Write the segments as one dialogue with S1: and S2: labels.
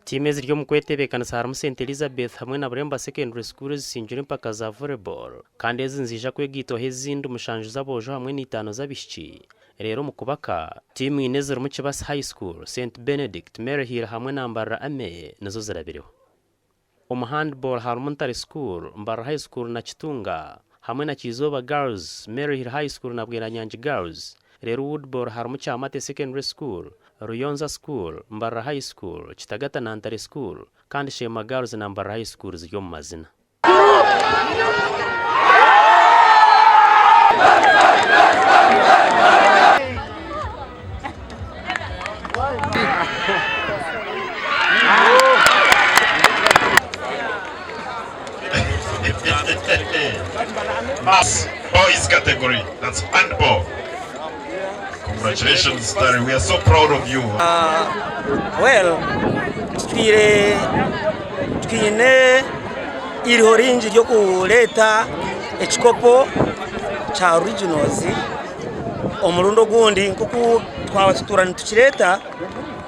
S1: Tiimu eziri omu kwetebeekanisa harimu St Elizabeth hamwe na Buremba Secondary School ezisingire empaka za volleyball kandi ezi niziija kwegaitwaho ezindi mushanju z'aboojo hamwe na itaano z'abaishiki. Reero omu kubaka, tiimu ina ezirimu Kibasi High School, St Benedict, Maryhill hamwe na Mbarara Army nizo zirabireho. Omu handball harimu Ntare School, Mbarara High School na Kitunga hamwe na Kyizooba Girls, Maryhill High School na Bweranyangi Girls. Reero woodball harimu Kyamate Secondary School, Ruyonza School, Mbarara High School, Kitagata na Ntare School kandi Sheema Girls na Mbarara High School ziri omu mazina.
S2: Boys category, that's handball. Congratulations, Ntare. We are so proud of you.
S3: Well, tutwire twine eiriho ringi ry'okureeta ekikopo kya regionals omurundi ogundi nk'oku twaba tutuura nitukireeta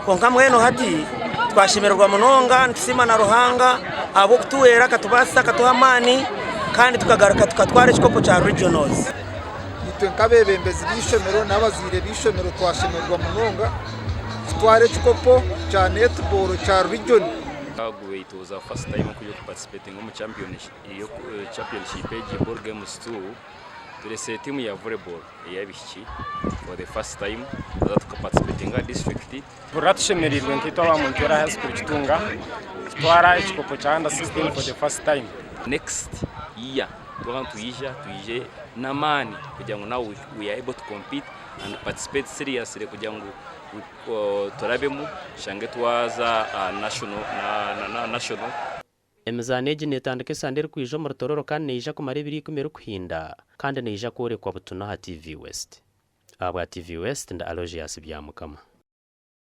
S3: kwonka mbwenu hati twashemererwa munonga nitusiima na Ruhanga ahabw'okutuhwera akatubaasisa akatuha amaani kandi tukagaruka tukatwara ekikopo kya regionals.
S4: Itwe nk'abeebembezi b'eishomero n'abazaire b'eishomero twashemererwa munonga kutwara ekikopo kya netball kya region.
S5: It was our first time okuja okuparticipatinga omu championship egi ball games 2 turese tiimu ya volleyball ey'abaishiki for the first time twaza tukaparticipatinga aha district.
S6: Tuhurira tushemereirwe nkaitwe aba Montwera High School Kitunga kutwara ekikopo kya under 16 for the first time.
S5: Next year twaba nitwija twije n'amaani kugira ngu now we are able to compete and participate seriously kugira ngu turabemu tushange twaza aha national.
S1: Emizaano egi neetandika esande erikwija omuri Tororo kandi neija kumara ebiro ikumi erikuhinda kandi neija kworekwa butunu aha TV West. Ahabwa TV West, ndi Aloysius Byamukama.